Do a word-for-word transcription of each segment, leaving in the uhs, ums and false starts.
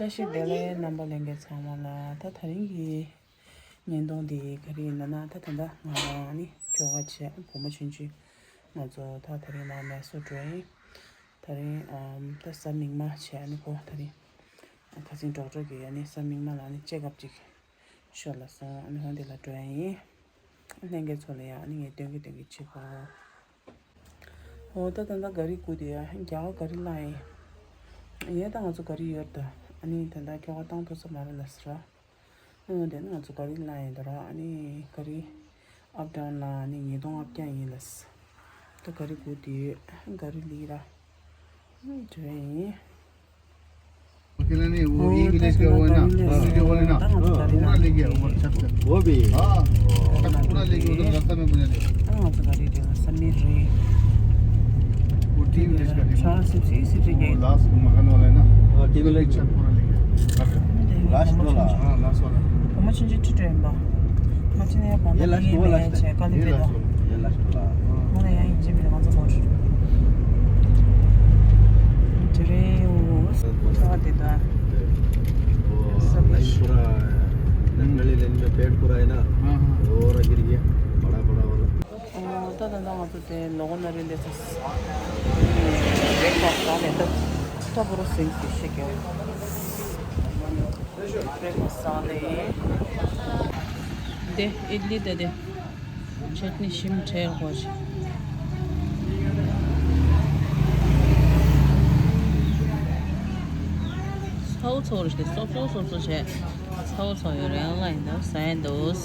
བཀྲ་ཤིས་བདེ་ལེགས། རྣམ་པ་ལྷན་རྒྱས་ཚང་མ་ལ། ད་དེ་རིང་གི་བརྙན་ཐུང་འདི་ག་རེ་ཡིན་ན། ད་ད་ད་ང་རང་ནི་ཁྱོ་ག་བྱས། བུ་མོ་ཆུང་ཆུང་ང་ཚོ་ད་དེ་རིང་མར་མེ་སོར་འགྲོ་ཡིན། དེ་རིང་ཨམ་ད་གཟའ་མིག་དམར་བྱས། ཨ་ནི་ཁོ་དེ་རིང་ཁ་སང་ཌོག་ཊར་གྱིས་ཨ་ནི་གཟའ་མིག་དམར་ལ་ཨ་ནི་ཅེག་ཨབ་ཅིག་ཤོད་ལབ་སོང་། ཨ་ནི་ཧོན་དེ་ལ་འགྲོ་ཡ་ཡིན། ལྷན་རྒྱས་ཚོ་ལ་ཡང་ཨ་ནི་ངས་སྟོན་གི་སྟོན་གི་བྱེད་དགོས། འོ་ད་ད་ད་ག་རི་སྒུག་དེ་ཡ། རྒྱ་གར་ག་རི་ལངས་ཡིན། ཡ་ད་ང་ཚོ་ག་རི་ཡོད་ད། ཨ་ནི་ད་ད་ཁྱོ་ག་བཏང་ཐུབ་ས་མ་རེད་ལབ་ཟེར། འོ་དེ་ནི་ང་ཚོ་ག་རི་ལངས་ཡིན་ད་ར། ཨ་ནི་ག་རི་ཨབ་ཌའོན་ལ་ཨ་ནི་ཉིས་སྟོང་ལྔ་བརྒྱ་ཡིན་ལབ། ད་ག་རི་སྒུག་དེ་ཡོད། ག་རི་ལི་ར། ཨ་ནི་དེ་རེད་ཡིན། अकेला नहीं, वो ये विलेज का वो है ना, दूसरी जो वो है ना, वो पूरा ले गया ऊपर छत तक। वो भी। हाँ, छत पूरा ले गया, उधर रास्ता में बना दिया। वो टी विलेज का देखो। वो लास्ट मकान वाला है ना, हाँ, टी विलेज। छत पूरा ले गया। लास्ट वाला। हाँ, लास्ट वाला। ये लास्ट, वो लास्ट है। ये लास्ट वाला। ང་ལ་ཡང་ཡིན་གཅིག་མིན་ང་ཚོ་ཧོར། དེ་རེད། འོ། ཚ་བ་དེ་ད། वो लाइन पूरा, नटनली लाइन में पेड़ पूरा है ना, हाँ, हाँ। वो वाला गिर गया, बड़ा बड़ा वाला। ཨོ། ད་ད་ད་ང་ཚོ་དེ་ལོ་གོ་ན་རི་ལས་ཚ། བྲེག་ཕ་སི་ལ་ནས་ད་ད་པོ་རོ་སིང་སི་ཤེས་ཀྱི། བྲེག་ཕ་སི་ལ་ནས། དེ་ཨིཌ་ལི་དེ་དེ། ཆེད་ནི་ཞིམ་ཁྲེལ་གོ་ཞིག་ཚའོ་ཚའོ་རེད་དེ། སོབ་སོབ་སོབ་སོབ་བྱས། ཚའོ་ཚའོ་ཡོད་རེད། ཨོན་ལ་ཡིན་ད་ཟ་ཡིན་འདུག་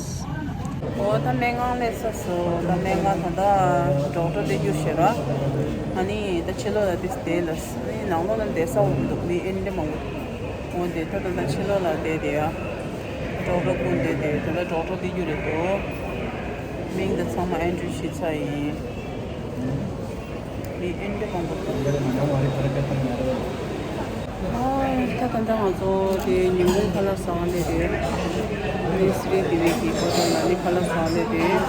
འོ་ད་སྨན་ཁང་སླེབས་ས་སོ། ད་སྨན་ཁང་ད་ད་ཌོག་ཊར་སླེབས་རྒྱུ་ཞེས་ར། ཨ་ནི་ད་ཕྱི་ལོགས་ལ་དེ་བསྡད་ལ། ཨ་ནི་ནང་ལོགས་ལ་བསྡད་ས་འོང་འདུག་མི་ཨེ་འདྲ་མང་པོ། འོ་དེ་ད་ད་ད་ཕྱི་ལོགས་ལ་བསྡད་དེ་ཡ། ཌོག་ཊར་ཀུན་བསྡད་དེ་ད་ད་ཌོག་ཊར་སླེབས་རྒྱུ་རེད་དོ། མིང་ད་ཚང་མ་ཨེན་ཊི་རི་བྱེད་ཚར་ཡིན། མི་ཨེ་འདྲ་མང་པོ་འདུག་ཨ་ད་ད་ལྟ་ང་ཚོ་དེ་ཉིན་གུང་ཁ་ལག་ཟ་བ་སླེབས་རེད། ནེ་སི་རི་དེ་བས་ཀྱི་ཧོ་ཊེལ་ལ་ནི་ཁ་ལག་ཟ་བ་སླེབས་རེད།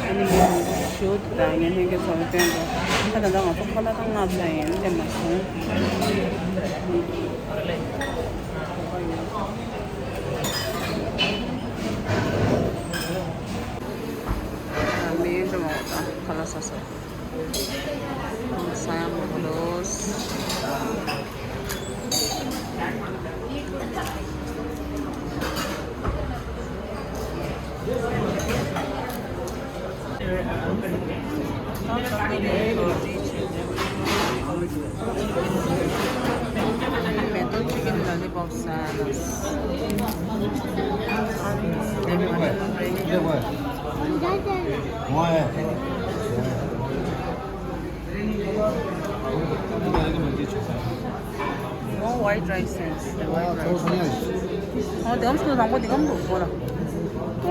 ཨ་ནི་མི་མང་པོ་ཞུ་དེ་དང་ངས་ལྷན་རྒྱས་ཚོ་ལ་སྟོན་དགོས། ད་ད་ལྟ་ང་ཚོ་ཁ་ལག་ད་ལྔ་ཟ་ཡིན། སླེབས་མ་སོང་། མི་ཨེ་འདྲ་མང་པོ་དང་ཁ་ལག་ཟ་ས། ས་ཡ་མང་པོ་འདུག་མེ་ཏོག་ཅི་ཀེན་ལོ་ལི་པོབ་ཟ་ལ། ཨོ། ཝའི་ཊི་རའི་སི་ཡིན། ཝའི་ཊི་རའི་སི། ཨོ། དེ་གམ་སུ་དང་པོ་དེ་གམ་འདུག་གོ་ལ། དེ་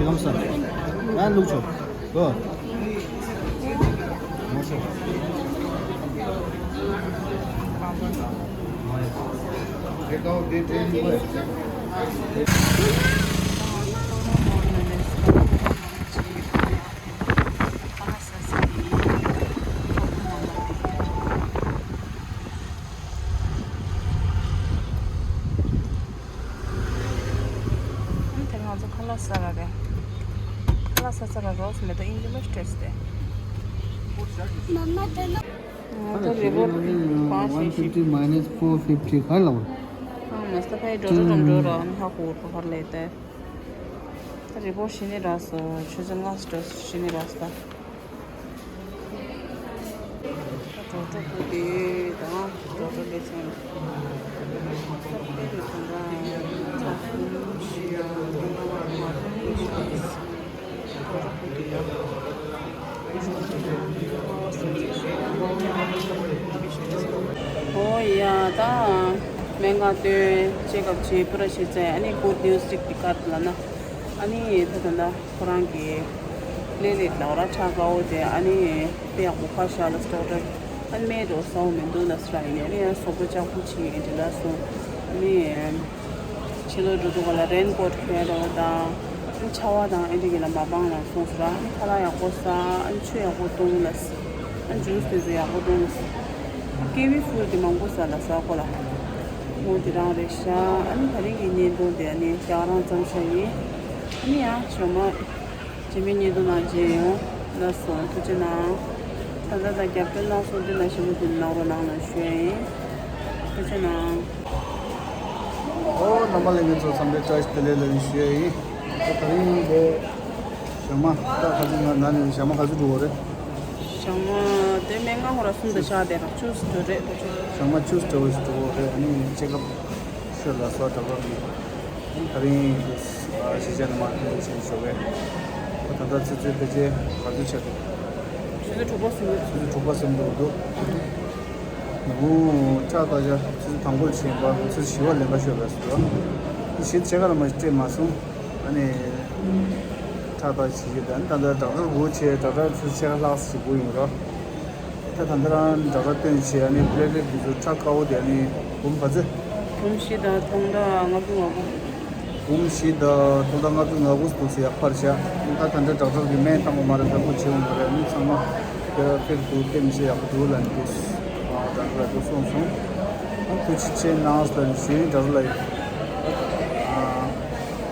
གམ་ས། ཡ་ལུག་ཆོ། གོ། མོ་ཆོ། དེ་ང་ཚོ་ཁ་ལག་ཟ་ར་རེད། ཁ་ལག་ཟ་ཟ་ར་རོགས་མེད་དོ་ཨིན་ཇི་མ་སྟྲེས་ཏེ། ང་ཚོ་རི་བོ་གང་ཞིག་ཞིག One fifty minus four fifty ག་ལ་བ། ཨ་མ་སྟ་ཕའི་འགྲོ་འགྲོ་འགྲོ་འགྲོ་ར་ཨ་ནི་ཧ་གོ་གོ་ཧར་ལེ་ཏེ། ད་རི་བོ་ཞི་ནི་ར་སོ་ཆུ་ཚོད་ལྔ་སྟོ་ཞི་ནི་ར་སྟ། ད་གྲོགས་གྲོགས་པོ་དེ་དང་གྲོགས་གྲོགས་ལས་ཚང་། ད་དཔེ་རུ་དང་ད་ཚ་ཁུམ་ཤི་ཡ་དང་ད་མ་དང་ཤི་ཡ། ཨོ་ཡ། ད་སྨན་ཁང་སྟོན་ཅེག་ཨབ་བྱེད་པུ་ར་བྱེད་ཚེ་ཨ་ནི་གུཌ་ནིའུ་སི་ཅིག་དེ་ག་རེ་ལབ་ན། ཨ་ནི་ད་ད་ད་ཁོ་རང་གི་ལས་ལས་ལ་ར་ཁྲ་དཀར་པོ་དེ་ཨ་ནི་དཔེ་ཡག་པོ་ཁ་ཤ་ལ་སི་ཌོག་ཊར། ཨ་ནི་མེད་འགྲོ་ས་འོ་མི་འདུག་ལ་སི་ར་ཡིན་ཨ་ནི་ཡང་སོག་པོ་ལྕགས་པོ་ཆེ་ཡིན་དེ་ལ་སོང་། ཨ་ནི་ཕྱི་ལོགས་འགྲོ་དུས་ག་ལ་རེན་ཀོཊ་གྱོན་ཡ་འདྲ་བ་དང་། ཨ་ནི་ཆར་པ་དང་ཨེ་འདྲ་གི་ལ་མ་སྤང་ལ་སོང་ཟེར། ཨ་ནི་ཁ་ལག་ཡག་པོ་ཟ། ཨ་ནི་ཆུ་ཡག་པོ་བཏུང་ལ་ཟེར། ཨ་ནི་ཇུས་དེ་ཚོ་ཡག་པོ་བཏུང་ལ་ཟེར། ཀི་ཝི་ཧྥུལ་དེ་མང་པོ་ཟ་ལ་ཟ་གོ་ལ། འོ་དེ་རང་རེད་ཤག་ཨ་ནི་ད་རིང་གི་བརྙན་ཐུང་དེ་ཨ་ནི་རྒྱ་གར་རང་བརྩམས་ཤག་ཡིན། ཨ་ནི་ཡང་ཞོགས་མ། རྗེས་མའི་བརྙན་ཐུང་ནང་མཇལ་ཡོང་། ལགས་སོ། ཐུགས་རྗེ་གནང་། ད་ལྟ་དང་རྒྱབ་སྐྱོར་གནང་སོང་དེ་ན་ཞེ་པོ་དེ་གནང་རོགས་གནང་ལ་ཞུ་ཡ་ཡིན། ཐུགས་རྗེ་གནང་། ཨོ་རྣམ་པ་ལྷན་རྒྱས་ཚོ་འཚམས་འདྲི་བཀྲ་ཤིས་བདེ་ལེགས་ལ་ཞུ་ཡ་ཡིན། ད་དེ་རིང་དེ་ཞག་མ་ད་ག་ཚོད་ང་ན་ནས་ཞག་མ་ག་ཚོད་འགྲོ་གི་རེད། ཞག་མ་དེ་སྨན་ཁང་ཁོ་ར་གསུམ་དང་ཕྱག་དེ་ར་བཅུ་ཙམ་འགྲོ་རེད་ད་ཆུ། ཞག་མ་བཅུ་ཙམ་འགྲོ་གི་འགྲོ་གི་རེད། ཨ་ནི་ཅེག་ཨབ་ཤོད་ལ་སོ་དྲག་རོགས་གི། ཨ་ནི་དེ་རིང་དེ་གཞིས་ཆགས་ནང་མ་ཐོན་ཆེན་ཞོགས་པས། ད་ལྟ་ཆུ་ཚོད་ཕལ་ཆེར་ག་ཚོད་ཆགས་འདུག་ཆུ་ཚོད་དྲུག་པ་ཟིན་འདུག་ཆུ་ཚོད་དྲུག་པ་ཟིན་འདུག་འདུག་ཉིན་གུང་ཁྲག་བལྟ་བྱ་ཆུ་ཚོད་དང་པོར་ཕྱིན་པ་ཆུ་ཚོད་བཞི་པ་ལན་ཁ་ཤོད་པས་སོ། བཞི་ཕྱེད་ཀ་ལ་མ་སྤྲད་མ་སོང་། ཨ་ནི་ཁྲག་བལྟ་བྱེད་ཀྱི་ད་ནི་ད་ལྟ་ཌོག་ཊར་སྒུག་བྱས། ཌོག་ཊར་ཆུ་ཚོད་ཕྱེད་ཀ་ལྷག་ཙམ་སྒུག་ཡོང་རོགས། ད་ད་ལྟ་རང་ཌོག་ཊར་བསྟན་བྱས། ཨ་ནི་པི་ལེ་ཊི་ལེཊ་འདི་ཚོ་ཁྲག་དཀར་པོ་དེ་ཨ་ནི་འབུམ་ག་ཚོད། འབུམ་བཞི་དང་སྟོང་ཕྲག་ལྔ་བཅུ་ང་དགུ། འབུམ་བཞི་དང་སྟོང་ཕྲག་ལྔ་བཅུ་ང་དགུ་འདུག་ཟེར་ཡག་ཕར་བཞག་ད་ད་ལྟ་ཌོག་ཊར་གྱིས་སྨན་བཏང་བ་མ་རེད། ལྟ་སྐོར་བྱེད་འོང་བ་རེད། མི་ཚང་མ་དེ་ལ་ཕེབས་འདུག་དཔེ་མི་སྲིད་ཡག་པོ་འདུག་ལབ་འདུག་ཌོག་ཊར་ལགས་འདུག་གསུངས་སོང་། ཨ་ཐུགས་རྗེ་ཆེ་གནང་ལབ་ཞུ་ཡིན་ཌོག་ཊར་ལགས།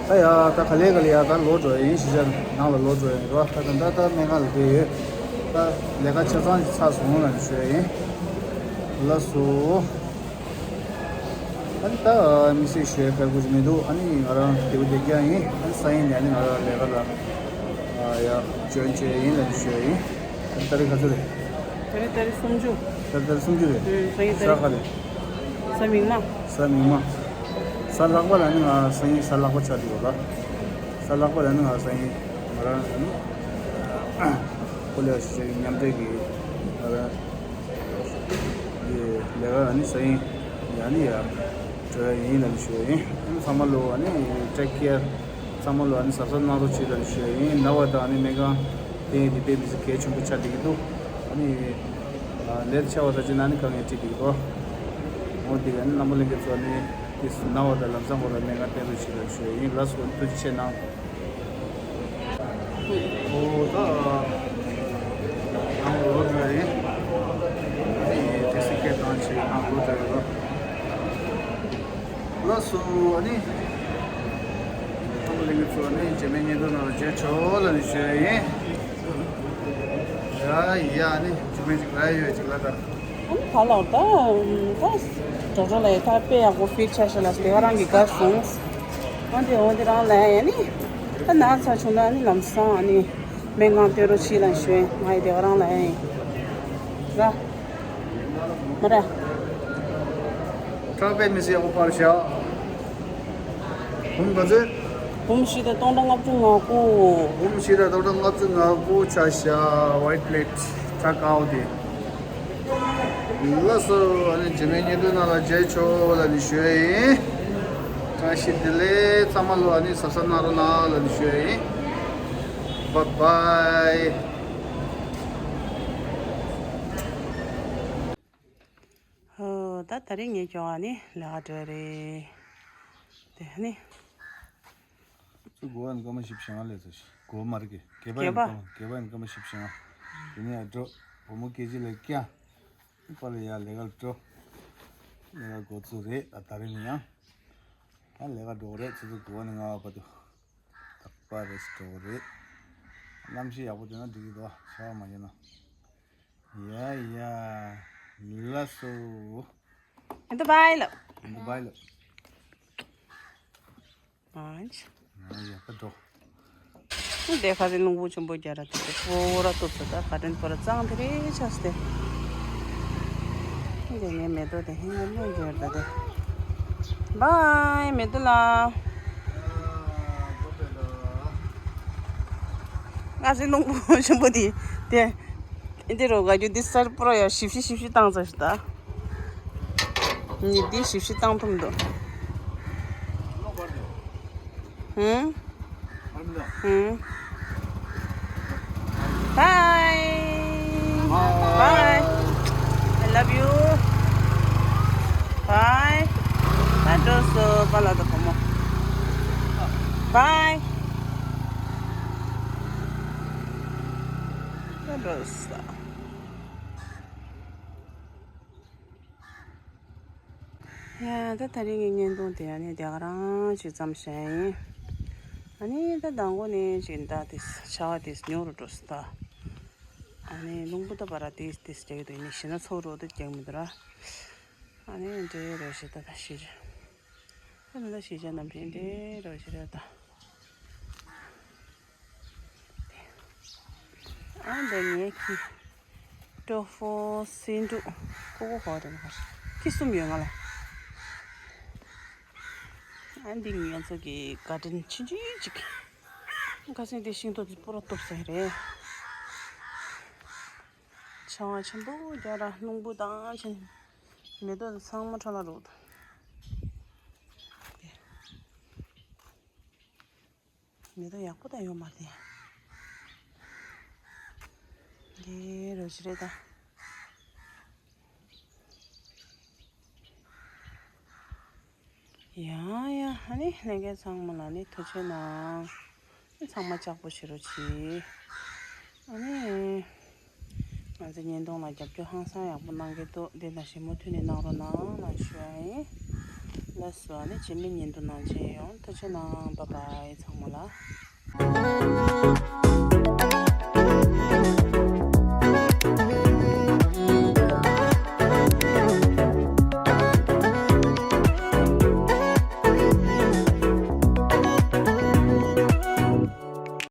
ད་ཡ་ད་ག་ལེ་ག་ལེ་ཡ་ད་ལོག་འགྲོ་ཡིན། གཞིས་ཆགས་ནང་ལ་ལོག་འགྲོ་ཡིན་རོ། ད་ད་ད་ད་སྨན་ཁང་ལ་བསྡད་ཡོད། ད་ལས་ཀ་ཆ་ཚང་ཞིག་ཚར་སོང་ལབ་ཞུ་ཡ་ཡིན། ལགས་སོ། ཨ་ནི་ད་དམིགས་བསལ་ཞུ་ཡ་ཕལ་པོ་ཞིག་མི་འདུག་ཨ་ནི་ང་རང་དེ་བོ་དེ་རྒྱ་ཡིན། ཨ་ནི་སང་ཉིན་ནས་ཨ་ནི་ང་རང་ལས་ཀ་ལ་ཨ་ཡ་འཇོན་བྱས་ཡིན་ལབ་ཞུ་ཡ་ཡིན། ཨ་ནི་ཏ་རིག་ག་ཚོད་རེད། ཏ་རིག་ཏ་རིག་སུམ་ཅུ། ཏ་རིག་ཏ་རིག་སུམ་ཅུ་རེད། ཨུམ་སང་ཉིན་ཏ་རིག་གཟའ་ག་རེད། གཟའ་མིག་དམར། གཟའ་མིག་དམར། གཟའ་ལྷག་པ་ལ་ནི་ང་སང་ཉིན་གཟའ་ལྷག་པ་ཆགས་འདུག་ལ། གཟའ་ལྷག་པ་ལ་ནི་ང་སང་ཉིན་ང་རང་ཨ་ནི་ཁོ་ལས་ཞིག་མཉམ་འབྲེལ་གྱི་ང་རང་ལས་ཀ་ཨ་ནི་སང་ཉིན་ཡ་ནི་ཡ་འགྲོ་ཡ་ཡིན་ལབ་ནི་ཞུ་ཡ་ཡིན། ཨ་ནི་ཚང་མ་ལོ་ཨ་ནི་ཊེག་ཀེར། ཚང་མ་ལོ་ཨ་ནི་གཟབ་གཟབ་གནང་རོགས་བྱེད་ལབ་ནི་ཞུ་ཡ་ཡིན། ན་བ་དང་ཨ་ནི་སྨན་ཁང་དེ་དེ་དཔེ་མི་སྲིད་གལ་ཆེན་པོ་ཆགས་བསྡད་ཀྱི་འདུག་ཨ་ནི་ལས་ཆེ་བ་ད་ཅི་ན་ནི་དཀའ་ངལ་འཕྲད་བསྡད་ཀྱི་འདུག་འོ་དེ་ག་ཨ་ནི་རྣམ་པ་ལྷན་རྒྱས་ཚོ་ཨ་ནི་དེ་ན་བ་དང་ལམ་སང་ཁོ་ལ་སྨན་ཁང་བསྟེན་རོགས་བྱེད་ལབ་ཞུ་ཡ་ཡིན། ལགས་སོ། ཐུགས་རྗེ་ཆེ་གནང་། ཨོ་ད་ནང་ལོག་འགྲོ་ཡ་ཡིན། ཨ་ནི་ཊེག་སི་སྐད་བཏང་བྱས་ནང་ལོག་འགྲོ་ཡ་ལ། ལགས་སོ། ཨ་ནི་ཁམས་ལྷན་རྒྱས་ཚོ་ཨ་ནི་རྗེས་མའི་བརྙན་ཐུང་ནང་ལ་མཇལ་ཆོག་ལབ་ནི་ཞུ་ཡ་ཡིན། ཡ་ཡ་ཨ་ནི་རྗེས་མའི་ཅིག་ལ་ཡོད་ཅིག་ལ་ད། ཨ་ནི་ད་ལོག་ད་ད་ཌོག་ཊར་ལ་ཡ་ད་དཔེ་ཡག་པོ་ཕིཊ་ཆགས་ཤག་ལ་དེ་ག་རང་གི་དགའ་སོང་། ཨ་འདི་འོ་འདི་རང་ལ་ཡ་ནི་ད་ན་ཚ་བྱུང་ན་ཨ་ནི་ལམ་སང་ཨ་ནི་སྨན་ཁང་སྟོན་རོགས་བྱེད་ལབ་ཞུ་ཡ་ཡིན། ང་ཡི་དེ་ག་རང་ལ་ཡ་ཡིན་ར། མ་ར། ཁྲག་དཔེ་མི་སྲིད་ཡག་པོ་ཕར་བཞག་འབུམ་ག་ཚོད། འབུམ་བཞི་དང་སྟོང་ཕྲག་ལྔ་བཅུ་ང་དགུ། འབུམ་བཞི་དང་སྟོང་ཕྲག་ལྔ་བཅུ་ང་དགུ་ཆ་བཞག་ཝའི་ཊི་པི་ལེ་ཊི་ཁྲག་དཀར་པོ་དེ། ལགས་སོ། ཨ་ནི་རྗེས་མའི་བརྙན་ཐུང་ནང་ལ་མཇལ་ཆོག་ལབ་ནི་ཞུ་ཡ་ཡིན། བཀྲ་ཤིས་བདེ་ལེགས། ཚང་མ་ལོ་ཨ་ནི་གཟབ་གཟབ་གནང་རོགས་གནང་ལབ་ནི་ཞུ་ཡ་ཡིན། བཱའི་བཱའི། ཧོ། ད་ད་རིང་ངས་ཀྱང་ཨ་ནི་ལས་ཀ་འགྲོ་རེད། དེ་ནི། ཚུར་དགོས་པ་ནི་སྐར་མ་བཞི་བཅུ་ཞེ་ལྔ་སླེབས་སོང་ཞིག་དགོས་པ་མ་རེད་ཀི། གད་པ་ཡིན་གད་པ། སྐར་མ་གད་པ་ཡིན་སྐར་མ་བཞི་བཅུ་ཞེ་ལྔ། དེ་ནས་ཡར་འགྲོ། བུ་མོ་སྐད་ཅིག་ལ་བསྐྱལ། པ་ལ་ཡར་ལས་ཀར་འགྲོ། ལས་ཀ་འགོ་ཚུགས་རེད། ད་ད་རིང་ནི་ཡང་། ད་ལས་ཀ་འགྲོ་གི་རེད། ཆུ་ཚོད་དགུ་པ་ནས་ལྔ་པ་བར་དུ། ད་པ་རེ་ཞིག་འགྲོ་གི་རེད། གནམ་གཤིས་ཡག་པོ་བསྡད་ན་འགྲིག་གི་འདུག་ཆར་པ་མ་ཡིན་ན། ཡ་ཡ། ལགས་སོ། ཨ་ད་བཱའི་ལབ། ཨ་ད་བཱའི་ལབ། ཨ་ཡ་ད་འགྲོ། དེ་ཁ་རི་རླུང་བུ་ཆེན་པོ་རྒྱ་ར་དེ་ཕོ་ར་ཐུབ་ས་ད་ཁ་དྲན་པོ་ར་གཙང་དེ་རེད་ཆགས་ཏེ། དེ་ངའི་མེ་ཏོག་དེ་ཧེ་ནས་རླུང་རྒྱུར་ད་དེ། བཱའི་མེ་ཏོག་ལགས། ཁ་རི་རླུང་བུ་ཆེན་པོ་དེ་དེ། འདི་རོ་ག་རྒྱུ་འདི་སར་པོ་ར་ཡ་ཞིབ་ཞིབ་ཞིབ་ཞིབ་བཏང་ཚར་ཤི་ད། ཉི་ཟླའི་ཞིབ་ཞིབ་བཏང་ཐུབ་འདུག་ཧུམ། ཧུམ། Bye. Bye. I love you. Bye. Bye འགྲོ་སོ་པཱ་ལགས་དང་བུ་མོ། Bye. Bye འགྲོ་སོ། ཡ་ད་ད་རིང་གི་བརྙན་ཐུང་དེ་ཨ་ནི་དེ་ག་རང་ཅིག་ཙམ་བྱས་ཡིན། ཨ་ནི་ད་མདང་དགོང་ནས་ཅིག་ད་དེ་ཆར་པ་དེ་ཉུང་རུ་འགྲོ་སོང་ད། ཨ་ནི་རླུང་བུ་ད་བར་དེ་དེ་རྒྱག་གི་འདུག་ཡིན་ནི་ཞེ་ན་ཚོགས་རོགས་ད་རྒྱག་མི་འདུག་ར། ཨ་ནི་འདྲེ་རོ་ཞེ་ད་ད་ཞེ་རེད། ཨ་ནི་ད་ཞེ་ཆ་ནམ་རྒྱུན་འདྲེ་རོ་ཞེ་རེད་ད། ཨ་འདི་ངའི་ཁྱི། ཀྲོ་ཧྥོ་སེ་འབྲུག་ཀོ་ཀོ་ཧོ་རེད་ཁྱི་གསུམ་ཡོད་ང་ལ། ཨ་འདི་ང་ཚོ་གི་ག་ཌེན་ཆུང་ཆུང་ཅིག་ཁ་སང་དེ་ཤིང་ཏོག་དེ་སྤོ་ར་གཏུབ་ཟེར་རེད། ཆང་བ་ཆེན་པོ་རྒྱ་ར་རླུང་བུ་དང་ཆེན། མེ་ཏོག་དེ་ཚང་མ་འཕྲོ་བརླག་རུ། མེ་ཏོག་ཡག་པོ་ད་ཡོད་མ་རེད། འདི་རོ་ཅི་རེད་ད། ཡང་ཡང་ཨ་ནི་ལྷན་རྒྱས་ཚང་མ་ལ་ནི་ཐུགས་རྗེ་གནང་། ཚང་མ་ལྕགས་པོ་བྱེད་རོགས་གྱིས། ཨ་ནི། ང་ཚོའི་བརྙན་ཐུང་ལ་རྒྱབ་སྐྱོར་ཧང་སང་ཡག་པོ་གནང་གི་འདུག་དེ་ལ་ཞིབ་མོ་མཐུད་ནས་གནང་རོགས་གནང་ལ་ཞུ་ཡ་ཡིན། ལགས་སོ་ཨ་ནི་རྗེས་མའི་བརྙན་ཐུང་ནང་མཇལ་ཡོང་། ཐུགས་རྗེ་གནང་། བཱའི་བཱའི་ཚང་མ་ལ།